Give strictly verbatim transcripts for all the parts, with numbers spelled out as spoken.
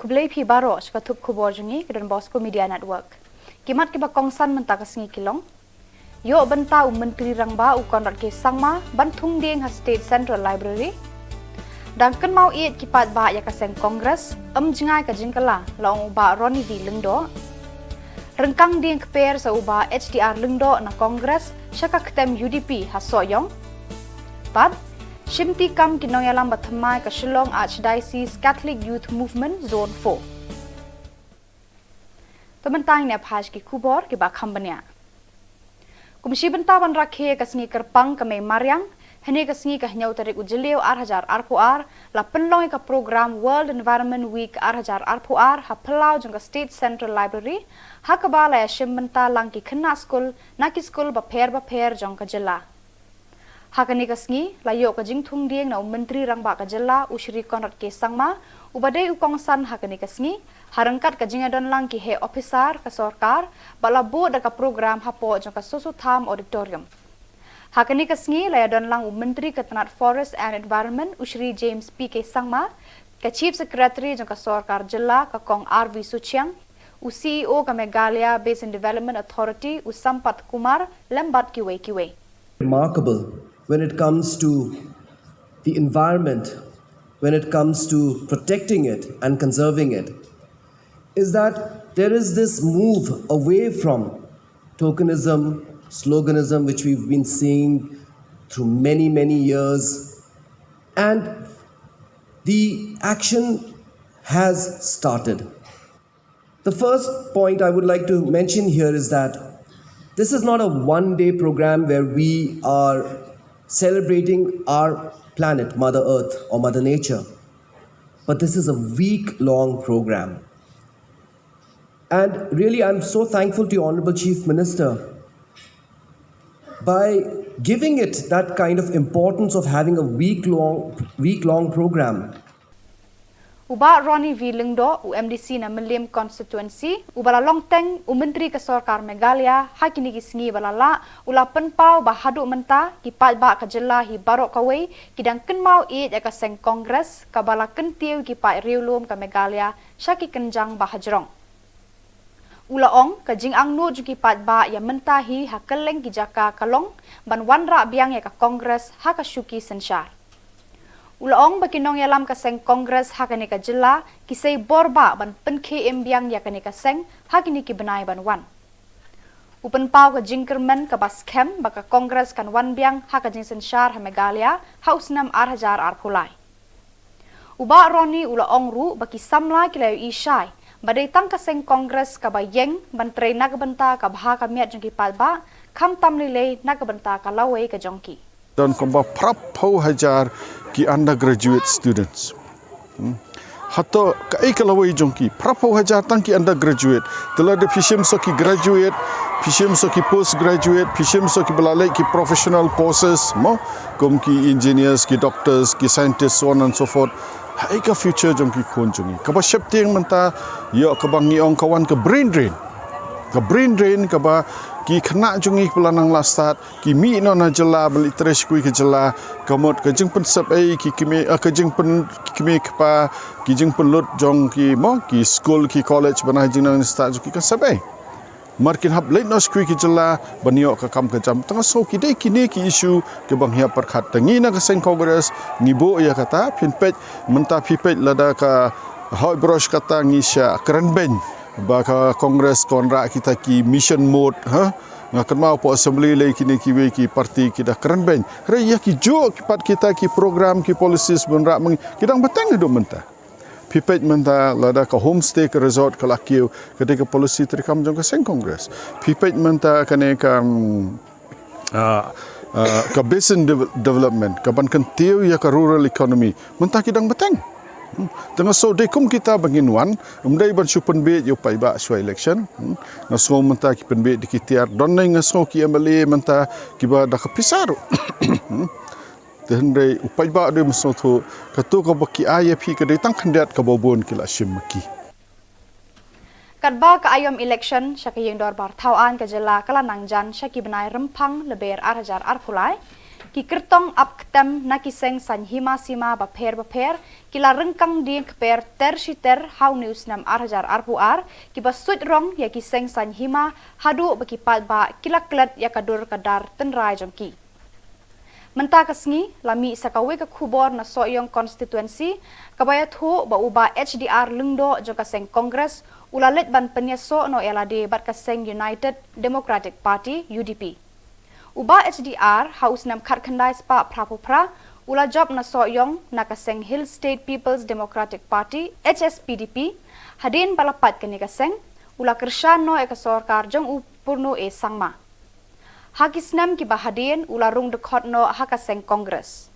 Khublei phi baroh sha ka thup khubor jong ngi ka Don Bosco Media Network. Ki mat kiba kongsan mynta ka sngi ki long: Ïoh bynta u Myntri Rangbah u Conrad K Sangma ban thung dieng ha State Central Library. Dang kynmaw ïeit ki paidbah ïa ka seng Congress, ym jngai ka jingkylla, la ong u Bah Ronnie V Lyngdoh. Ryngkang dieng kper sa u Bah H D R Lyngdoh na Congress sha ka ktem U D P ha Sohiong. Bad shimti kam ki nongïalam ba thymmai ka Shillong Archdiocese Catholic Youth Movement Zone four. To mynta ngin ïa phai sha ki khubor kiba kham bniah. Kum shi bynta ban rakhe ka sngi kyrpang ka Mei Mariang, hynne ka sngi ka hynñiew tarik u Jylliew ar hajar arphew ar, la pynlong ïa ka program World Environment Week ar hajar arphew ar ha phyllaw jong ka State Central Library, ha kaba la ïa shim bynta lang ki khynnah skul na ki skul bapher bapher jong ka jylla. Ha kane ka sngi, la ïoh ka jingthung dieng na u Myntri Rangbah ka jylla, u Shri Conrad K Sangma, uba dei u kongsan ha kane ka sngi, ha ryngkat ka jingïadon lang ki heh ophisar ka sorkar, bad la bud da ka program hapoh jong ka Soso Tham Auditorium. Ha kane ka sngi, la ïadon lang u Myntri ka tnat Forest and Environment, u Shri James P K Sangma, ka Chief Secretary jong ka sorkar jylla, ka Kong R V Suchiang, u C E O ka Meghalaya Basin Development Authority, u Sampath Kumar, lem bad kiwei kiwei. Remarkable when it comes to the environment, when it comes to protecting it and conserving it, is that there is this move away from tokenism, sloganism, which we've been seeing through many, many years, and the action has started. The first point I would like to mention here is that this is not a one day program where we are celebrating our planet, Mother Earth or Mother Nature, but this is a week long program. And really, I'm so thankful to your Honorable Chief Minister by giving it that kind of importance of having a week long, week long program. U Bah Ronnie V Lyngdoh, u M D C na Mylliem Constituency, uba la long teng u Myntri ka Sorkar Meghalaya ha kine ki sngi ba la lah, u la pynpaw ba haduh mynta ki paidbah ka jylla hi baroh kawei ki dang kynmaw ïeit ïa ka seng Congress kaba la kyntiew ïa ki paid riewlum ka Meghalaya sha ki kynjang ba hajrong. U la ong, ka jingangnud jong ki paidbah ïa mynta hi ha kylleng ki jaka ka long ban wanrah biang ïa ka Congress ha ka shuki synshar. U la ong ba ki nongïalam ka seng Congress ha kane ka jylla ki sei bor bah ban pynkhie im biang ïa kane ka seng ha kine ki bnai ban wan. U pynpaw ka jingkyrmen kaba skhem ba ka Congress kan wan biang ha ka jingsynshar ha Meghalaya ha u snem ar hajar arphew lai. U Bah Ronnie u la ong ruh ba ki samla ki la ïohi shai ba dei tang ka seng Congress kaba ïeng ban trei na ka bynta ka bha ka miat jong ki paidbah, khamtam lei lei na ka bynta ka lawei ka jong ki. Don kumba phraphew hajar ki undergraduate students. Hmm. Hato kaei ka lawei jong ki? Phraphew hajar tang ki undergraduate. Te lada phi shim sa ki graduate, phi shim sa ki postgraduate, phi shim sa ki ba la leh ki professional courses, mo? Kum ki engineers, ki doctors, ki scientists, so on and so forth. Haei ka future jong ki khun jong ngi? Kaba sheptieng mynta, ïoh kaba ngi ong ka wan ka brain drain. Ka brain drain kaba ki khynnah jong ngi ba la nang la stad, ki mih noh na jylla, ba la trei sha kiwei ki jylla, ka mut ka jingpynsep ei, ki kmie, eh, ka jingpyn, ki kmie kpa, ki jingpynlut jong ki, mo, ki skul, ki college, ba na jingnang stad jong ki kan sep ei. Mar kin hap leit noh sha kiwei ki jylla ban ïoh ka kam ka jam. Tang so ki dei kine ki issue kiba ngi hap pyrkhat. Te ngi na ka seng Congress ngi buh ïa kata, phin peit mynta, phi peit lada ka hoi brush kata ngi shah kren beiñ ba ka Congress ka wanrah kita ki mission mode, ha? Nga kynmaw hapoh Assembly lei kine kiwei ki party ki da kren beiñ. Hynrei ïa ki juh ki pat kita ki program, ki policies ba wanrah ma ngi, ki dang bteng haduh mynta. Phi peit mynta lada ka homestay ka resort ka la kiew, ka dei ka policy treikam jong ka seng Congress. Phi peit mynta kane ka, mm, ah, ah, ka basin de-, development, ka ban kyntiew ïa ka rural economy, mynta ki dang bteng. Hmm. Te nga sngew dei kum kita ba ngin wan, ym dei ban shu pynbiej ïa u paidbah shuwa election. Hmm. Nga sngew mynta ki pynbiej da ki tiar, don ne nga sngew ki M L A mynta kiba da ka pisa ruh. Hmm. Te hynrei u paidbah u dei ban sngewthuh, kato kaba ki ai ïa phi ka dei tang khyndiat, kaba bun ki la shim ma ki. Katba ka aïom election sha ka ïing dorbar thaw aiñ ka jylla ka la nang jan sha ki bnai Rymphang Lber ar hajar arphew lai, Ki kyrtong ap ktem na ki seng saiñ hima sima bapher bapher ki la ryngkang dieng kper ter shi ter ha une u snem ar hajar arphew ar, kiba suid rong ïa ki seng saiñ hima haduh ba ki paidbah ki la klet ïa ka dur ka dar tynrai jong ki. Mynta ka sngi la mih sa kawei ka khubor na Sohiong constituency kaba ïathuh ba u Bah H D R Lyngdoh jong ka seng Congress u la leit ban pynïasoh noh ïa lade bad ka seng United Democratic Party, U D P. U Bah H D R ha u snem khatkhyndai spah phraphew phra u la jop na Sohiong na ka seng Hill State People's Democratic Party, H S P D P. Hadien ba la pait kane ka seng u la kyrshan noh ïa ka sorkar jong u Purno A Sangma. Ha ki snem kiba hadien u la rung dkhot noh ha ka seng Congress.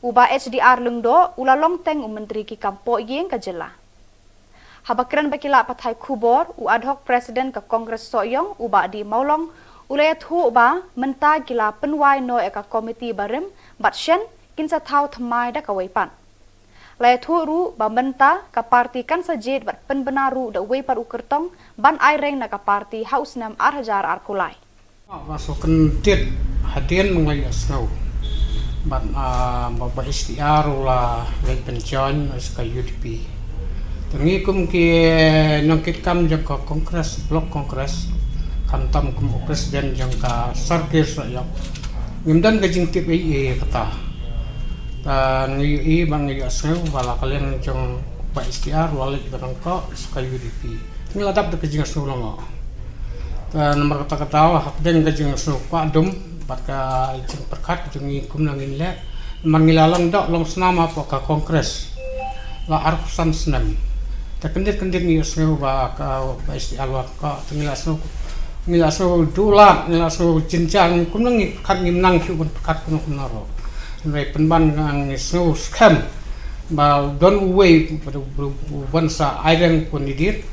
U Bah H D R Lyngdoh u la long teng u myntri ki kam pohïing ka jylla. Haba kren bad ki lad pathai khubor, u ad hoc president ka Congress Sohiong, u Bah D Mawlong, u la ïathuh ba mynta ki la pynwai noh ïa ka komiti barim bad shen kin sa thaw thymmai da kawei pat. La ïathuh ruh ba mynta ka party kan sa jied bad pynbna ruh da uwei pat u kyrtong ban aireng na ka party ha u snem ar hajar arphew lai. Ba shu kyndit hadien ba nga ïohsngew bad, ah, ba, ba H D R u la leit ban join sa ka U D P. Te ngi kum ki nongkitkam jong ka Congress, Block Congress, khamtam kum u president jong ka circle Sohiong, ngim don ka jingtip ei ei kata. Te ngi ïohi bad ngi ïohsngew ba la ka liang jong Bah H D R u la leit ban ryngkoh sa ka U D P. Ngi la dap da ka jingsngew lyngngoh. Te namar kata ka daw hapdeng ka jingsngew kwah dum bad ka jingpyrkhat ka jong ngi kumno ngin leh. Namar ngi la long doh long snam hapoh ka Congress la arphew san snem. Te kyndit kyndit ngi ïohsngew ba ka, ba H D R u la ryngkoh, te ngi la sngew, ngi la sngew duh lad, ngi la sngew jynjar, kumno ngi pyrkhat, ngim nang shuh ban pyrkhat kumno kumno ruh. Hynrei pynban ngi sngew skhem ba don uwei u ban sa aireng candidate.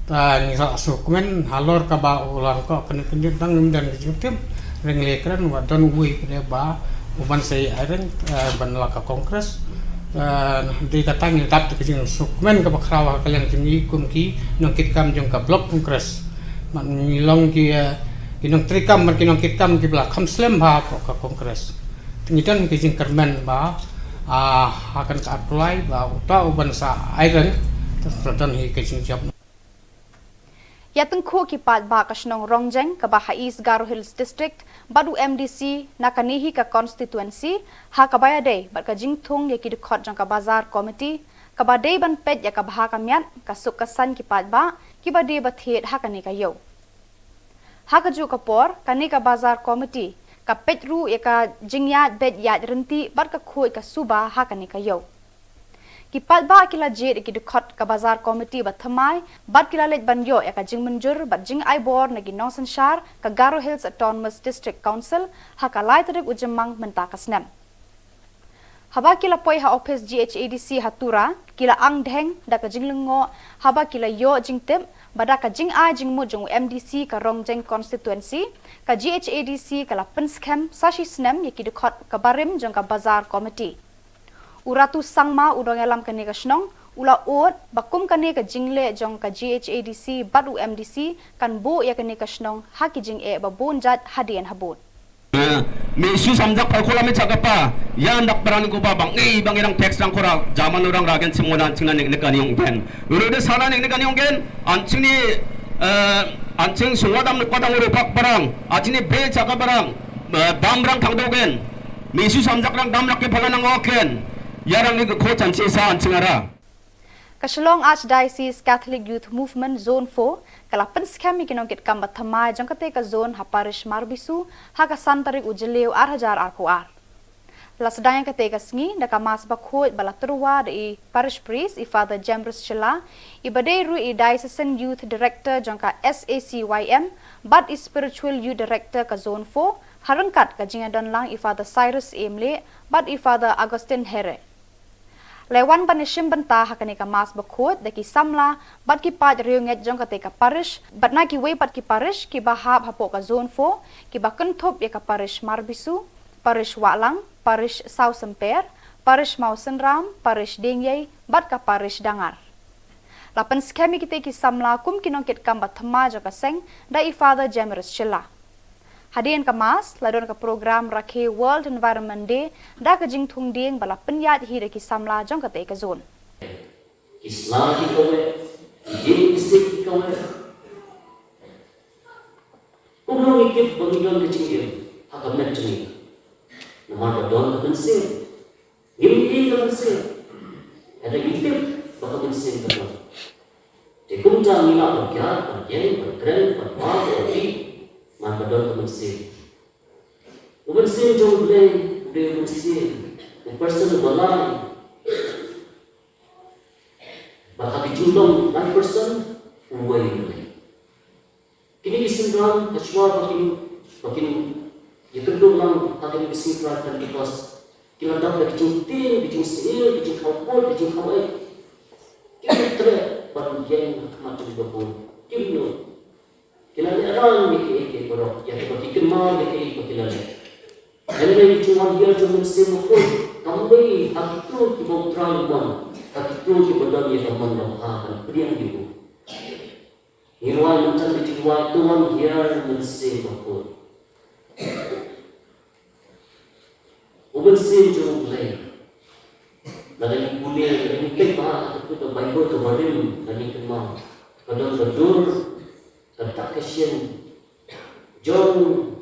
Te ngi la sngewkmen halor kaba u la ryngkoh kyndit kyndit, tang ngim don ka jingtip. Hynrei ngi la kren ba don uwei pat ba u ban sa aireng, eh, ban la ka Congress. Eh, dei kata ngi dap da ka jingsngewkmen kaba khraw ha ka liang jong ngi kum ki nongkitkam jong ka Block Congress. Bad ngi long ki, eh, ki nongtrei kam bad ki nongkitkam kiba la kham slem bha hapoh ka Congress. Te ngi don hi ka jingkyrmen ba, ah, ha kane ka ar July ba uta u ban sa aireng, te sa don hi ka jingjop. Ïa tyngkhuh ki paidbah ka shnong Rongjeng kaba ha East Garo Hills District bad u M D C na kane hi ka constituency ha kaba ïadei bad ka jingthung ïa ki dkhot jong ka Bazar Committee kaba dei ban peit ïa ka bha ka miat, ka suk ka saiñ ki paidbah kiba die ba thied ha kane ka ïew. Ha kajuh ka por, kane ka Bazar Committee ka peit ruh ïa ka jingïaid beit ïaid ryntih bad ka khuid ka suba ha kane ka ïew. Ki paidbah ki la jied ïa ki dkhot ka Bazar Committee ba thymmai bad ki la leit ban ïoh ïa ka jingmynjur bad jingai bor na ki nongsynshar ka Garo Hills Autonomous District Council ha ka lai tarik u Jymmang mynta ka snem. Haba ki la poi ha ophis G H A D C ha Tura, ki la ang dheng da ka jinglyngngoh haba ki la ïoh jingtip ba da ka jingai jingmut jong u M D C ka Rongjeng constituency, ka G H A D C ka la pynskhem sa shi snem ïa ki dkhot ka barim jong ka Bazar Committee. U Ratu Sangma, u nongïalam kane ka shnong, u la ud ba kum kane ka jingleh jong ka G H A D C bad u M D C kan buh ïa kane ka shnong ha ki jingeh ba bun jait hadien habud. Eh, me issue samjak pal khola me chakapa, ïa ndak parani ko ba bang, eh, bang irang tax rang khora, jaman orang ragen chimona chingna nik nik ani ong gen. Uru de sara nik nik ani ong gen, an chingni, eh, an ching sungwa dam nuk patang uru pak parang, a chingni be chaka parang, eh, dam rang thang do gen. Me issue samjak rang dam rak ke phalan ang oken. Ïa rang nik kho chan chi sa an chingara. Ka Shillong Archdiocese Catholic Youth Movement Zone four ka la pynskhem ïa ki nongkitkam ba thymmai jong kata ka zone ha parish Marbisu ha ka san tarik u Jylliew ar hajar arphew ar. La sdang ïa kata ka sngi da ka mass bakhuid ba la tyrwa da i parish priest i Father Jamrus Shylla, i ba dei ruh i diocesan youth director jong ka S A C Y M bad i spiritual youth director ka zone four, ha ryngkat ka jingïadon lang i Father Cyrus Emley bad i Father Augustine Here. La wan ban ïashim bynta ha kane ka mass bakhuid da ki samla bad ki paid riewngeit jong kata ka parish bad na kiwei pat ki parish kiba hap hapoh ka zone four, kiba kynthup ïa ka parish Marbisu, parish Wahlang, parish Sawsymper, parish Mawsynram, parish Diengiei bad ka parish Dangar. La pynskhem ïa kita ki samla kum ki nongkitkam ba thymmai jong ka seng da i Father Jamrus Shylla. Hadien ka mass la don ka program rakhe World Environment Day da ka jingthung dieng ba la pynïaid hi da ki samla jong katei ka zone. Ki sla ki kaweh, ki dieng ki sik ki kaweh. Kumno ngi tip ba ngi don ka jingim ha ka met jong ngi? Namar ba don ka mynsiem. Ngim i ka mynsiem. Hynrei ngi tip ba ka mynsiem ka don. Te kumta ngi lah ban kiar, ban ïeng, ban kren, ban wad, ban ri, namar ba don ka mynsiem. U Mynsiem jong U Blei u dei u mynsiem, u person uba lai. Bad ha ki jinglong lai person, uwei u Blei. Kine ki synran, hashwa ba kin, ba kin ïakynduh lang ha kine ki sngi Trai Pentekost, ki la dap da ki jingtieng, ki jingsyier, ki jingkhaw pud, ki jingkhaw ei. Kim treh ban ïeng ha khmat jong u Blei. Kim nud. Ki la lehrain ïa kiei kiei baroh, ïa kaba ki kynmaw, ïa kiei kiei ba ki la leh. Hynrei ka jingwan hiar jong U Mynsiem Bakhuid kam dei ha kito kiba U Trai u mon, ha kito kiba don ïa ka mon ba bha ban pdiang ïa u. Ngi rwai mynta ka jingrwai, to wan hiar Mynsiem Bakhuid. U Mynsiem jong U Blei. Lada ngi pule, lada ngi peit bha ha ka Baibl kaba rim, lada ngi kynmaw, ka don ka dur, ka dak ka shin jong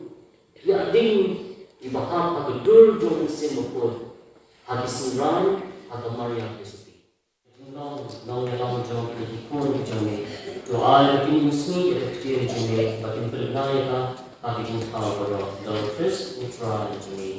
ki ading kiba hap ha ka dur jong U Mynsiem Bakhuid, ha ki synran, ha ka Maria Khrist. Nong, nongïalam jong kine ki khun ki jong me. To ai ba kine ki sngi ïa ka ktien jong me, ba kin pynlong ïa ka ha ki jingthaw baroh. Long Khrist U Trai jong me.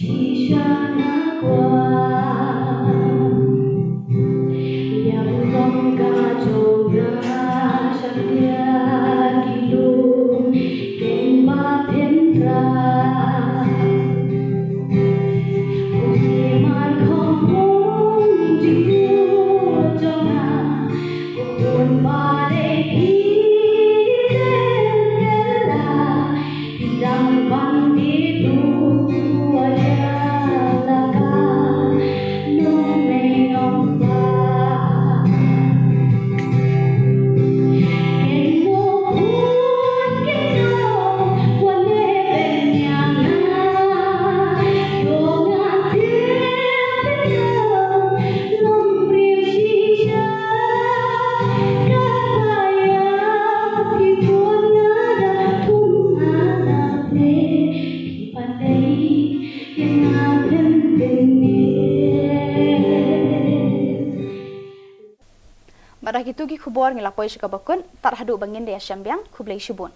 Shisha na kwah ïa u long ka jong nga, sha khlieh ki lum ken ba pynrah. Kumne mar khong hong jingkyrkhu jong nga, u khun ba dei phi dei la. Bad da kito ki khubor ngi la poi sha kaba kut, tad haduh ba ngin da ïashem biang, khublei shibun.